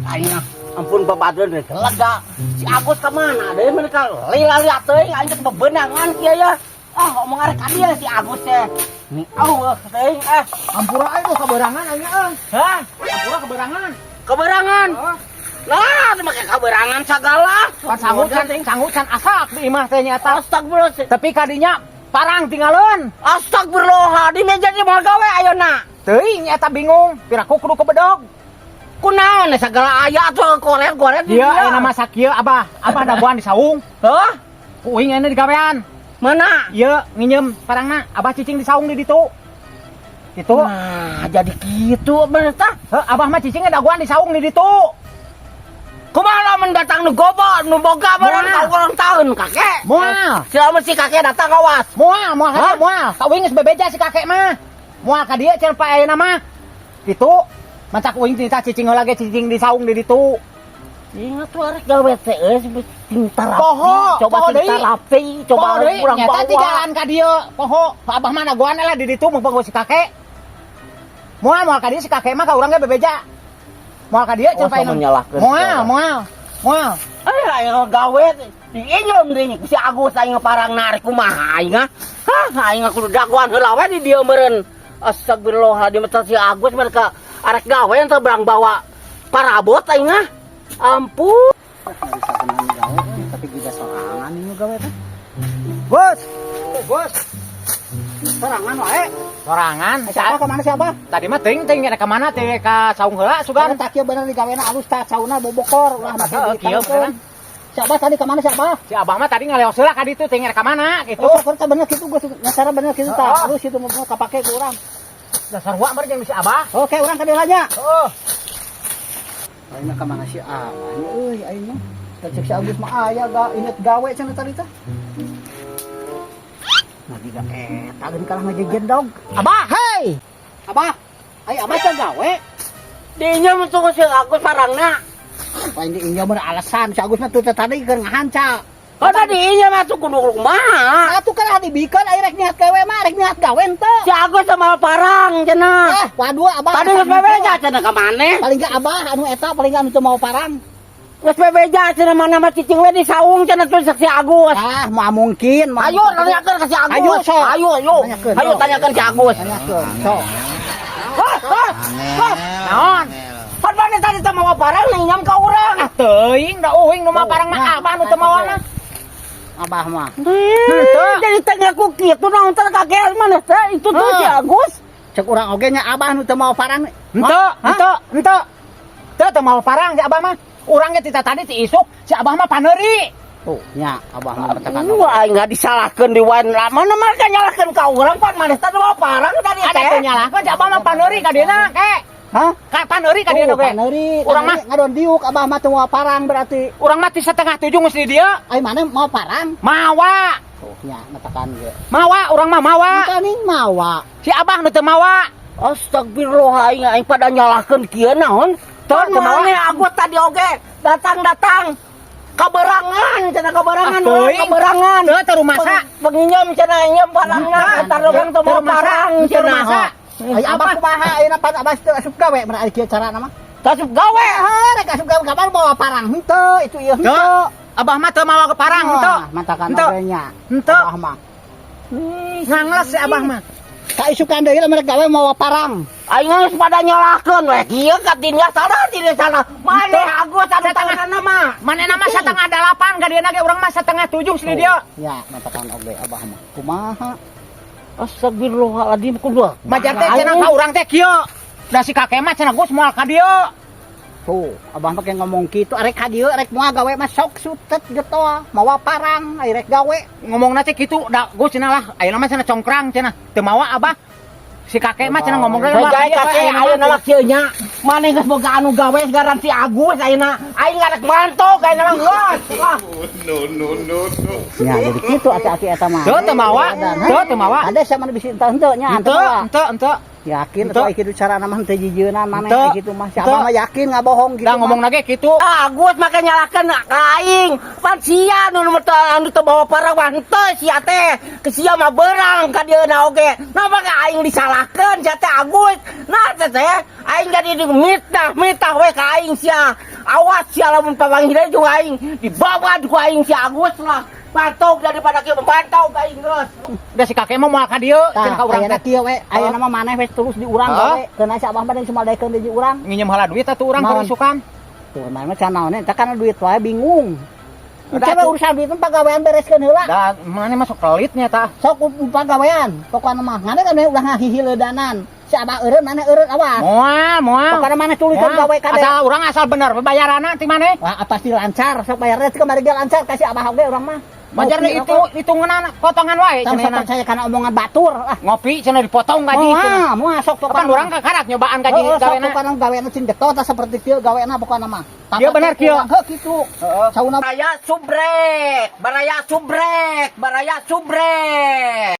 Aing ampun babadreun lega. Si Agus ka mana? Deui mereka lila liat teuing aing teh bebenangan kieu ya. Ah, ngomong arek ka dieu si Agus teh. Ni eueuh teuing ah. Ampura aing tuh kaberangan aing euy. Hah? Ampura kaberangan. Keberangan. Oh. Nah, make kaberangan sagala. Pan sangu can sangu can asak di imah teh nyata. Astagfirullah. Tapi kadinya parang tinggalin. Astagfirullahaladzim, jadi mau gawe ayeuna. Teuing eta bingung, piraku kudu kebedog. Kunaon segala aya atuh koret-koret di Dia dieu. Aya nama sakieu Abah. Abah dagoan di saung. Hah? Ku uing ayeuna digawean. Mana? Ieu nginjem parangna, Abah cicing di saung di ditu. Gitu. Nah, jadi gitu bener tah. Heuh, Abah mah cicingnya dagoan di saung di ditu. Kumaha lamun datang nu gobo, nu boga barang Moal. ka ulang tahun kakek. Moal. Selama si kakek datang awas. Moal, moal Hah? hanya moal. Ka uing geus bebeja si kakek mah. Moal ka dieu cenah pa ayeuna mah. Gitu. Mancak uing tita cicing heula ge cicing di saung di ditu. Ingat tuh arek gawe teh euy sing tarapi. Poho, Coba poho sing deui. tarapi, coba Poho deui, urang nyata bawa. di jalan ka dieu. Poho, Abah mah dagoan lah di ditu mumpung si kakek. Moal moal ka dieu si kakek mah ka urang ge bebeja. Moal ka dieu Oh, cenah pa sama nyalahkeun Moal, si orang. Moal. Moal. Eh, aing gawe diinjem deui si Agus aing parang narik kumaha aing ah. Hah, aing kudu dagoan heula we di dieu meureun. Astagfirullahaladzim, si Agus mereka arek gawe ente berang bawa parabot aing ah. Ampun. Bisa kenal gawe tapi juga sorangan ini gawe teh. Bos. Bos. Sorangan wae. Sorangan. Siapa kemana siapa? Tadi mah teuing teuing rek ka mana teh ka saung heula Sugan sugan. tak kieu bener digawena alus tak sauna bobokor ulah make Heeh, kieu beneran. Siapa tadi kemana siapa? Si Abah mah tadi ngaleos heula ka ditu teuing rek ka mana gitu. Oh, sok bener kitu gua ngasara bener kitu tah. Heeh. Alus itu mau kapake ku urang. Dasar wa meureun jeung si Abah. Oke, urang ka dieu nya. Heeh. Ayeuna ka mana si Abah euy ayeuna. Cek si Agus mah aya ga inget gawe cenah tadi teh. Nah, diga eta geun kalah ngajejen dog. Abah, hei. Abah, ai Abah teh gawe. Diinjem tuh si Agus parangna. Lain diinjem mah alasan si Agus mah tuh teh tadi keur ngahanca. Oh, tadi injem atuh kudu kumaha. Atuh kan dibikeun ai rek niat gawe mah rek niat gawe henteu. Si Agus sama parang cenah. Eh, waduh Abah. Tadi geus bebeja cenah ka maneh. Paling gak Abah anu eta paling gak anu teu mau parang. Geus bebeja cenah mana mah cicing we di saung cenah tuh si Agus. Ah, moal mungkin. Moal Ayo mungkin. Tanyakeun ka si Agus. Ayo, sok. Ayo, ayo. Tanyakeun, Ayo sok. Tanyakeun si Agus. Tanyakeun, sok. Hah, hah, hah. Naon? Pan mana tadi teh mawa parang nginjem ka urang. Ah teuing da uing nu mah Oh, parang mah nah, Abah nu teu mawana. Abah mah. Henteu. Jadi teh ngaku kitu naon teh kakek mana teh itu tuh si Agus. Cek urang oge nya Abah nu teu mau parang. Henteu, henteu, henteu. Teu teu mawa parang si Abah mah. Urang ge tita tadi ti isuk si Abah mah paneuri. Tuh, nya Abah mah tekan. Wah, aing nggak disalahkeun di wan. Lah, mana mereka nyalahkeun ka urang pan maneh teh mawa parang tadi Ada teh. teu nyalahkeun si Abah mah paneuri ka dieuna ke. Hah? Ka paneuri ka dieuna Tuh, ge. paneuri. Urang mah Ngadon diuk Abah mah teu mau parang berarti. Urang mah ti 6.30 geus di dieu. Ai mana mau parang? Mawa. Tuh, nya matakan ge. Mawa urang mah mawa. Ning mawa. Si Abah nu teu mawa. Astagfirullah, aing aing pada nyalahkeun kieu naon? Teu, Pan teu mawa. maneh Agus tadi oge datang-datang kaberangan cenah kaberangan Ah, urang teuing. kaberangan. Teu teu rumasa. Penginjem cenah injem parangna antar urang teu Teu mawa rumasa. parang Teu cenah. rumasa. Ai Abah kumaha ayeuna pan Abah teu asup gawe mana ari kieu carana mah. Tasup gawe. Ah, rek asup gawe kapan bawa parang henteu itu ieu Teu. henteu. Abah mah teu mawa ke parang henteu. Matakan Henteu. oge nya. Henteu. Abah mah. Ngangles si Abah mah. Kaisukan deui lamun rek gawe mawa parang. Aing geus pada nyalahkeun we kieu ka dinya salah dinya salah. Maneh Agus anu tanganna mah. Manehna mah 7.30 ka dieuna ge urang mah 6.30 di dieu. Ya, matakan oge Abah mah. Kumaha? Astagfirullahaladzim kudu. Majar teh cenah ka urang teh kieu. Da si kakek mah cenah geus moal ka dieu. Tuh, Abah mah kayak ngomong kitu arek ka dieu rek moal gawe mah sok sutet getoa, mawa parang ai rek gawe. Ngomongna teh kitu da geus cenah lah ayeuna mah cenah congkrang cenah. Teu mawa Abah. Si kakek mah cenah ngomong Hei, kakek ayeuna mah kieu nya. Maneh geus boga anu gawe garanti Agus ayeuna. Aing ngarek mantok ayeuna mah geus. Wah. No, no, no, no. Ya, jadi kitu aki-aki eta mah. Teu teu mawa. Teu teu mawa. Ada sama bisi entah henteu nya, Henteu, henteu mawa. Henteu, henteu. Yakin Henteu. atau kitu cara mah teu jijieuna maneh Henteu. kitu mah. Si Henteu. Abah mah yakin ngabohong gitu. Da ngomong lagi kitu. Ah, Agus make nyalahkeun ka aing. Pan sia nu anu teu bawa parang mah henteu sia teh. Ke sia mah beurang ka dieu na oge. Nah maka aing disalahkeun sia teh Agus. Nah teh teh aing jadi di mitnah mitnah we ka aing sia. Awas sia lamun papanggih deui jeung aing dibawa ku aing si Agus lah. Pantau daripada kieu pantau ka aing geus. Udah si kakek mah moal ka dieu, Tah, cenah ka urang ayeuna teh. kieu we, ayeuna mah maneh we terus di urang Hah? gawe. Keuna si Abah mah deui sumadaikeun deui di urang. Nginjem heula duit atuh urang Naon? keur isukan. Tuh, maneh mah can naon eta kana duit wae bingung. Udah, Coba atuh. urusan duit mah pagawean bereskeun heula. Da maneh masuk pelitnya tah. Sok pagawean, pokokna mah ngane kan ulah ngahihiledanan. Si Abah eureun maneh eureun awas. Moal, moal. Pokokna maneh tuluykeun Moal. gawe kade. Asal urang asal bener bayaranna ti maneh. Wah, pasti lancar, sok bayarnya kemarin ge lancar kasih Abah oge urang mah. Wajar Ngopi, itu hitungan potongan wae Tong sok cenah. percaya kana omongan batur ah. Ngopi cenah dipotong gaji cenah. Moal, moal sok Kapan pokokna. urang kakarak nyobaan gaji Heeh, sok gawena. pokokna gawena cing getol tah seperti kieu gawena pokokna mah. Dia bener kieu. Heuh kitu. Sauna Baraya subrek, baraya subrek, baraya subrek.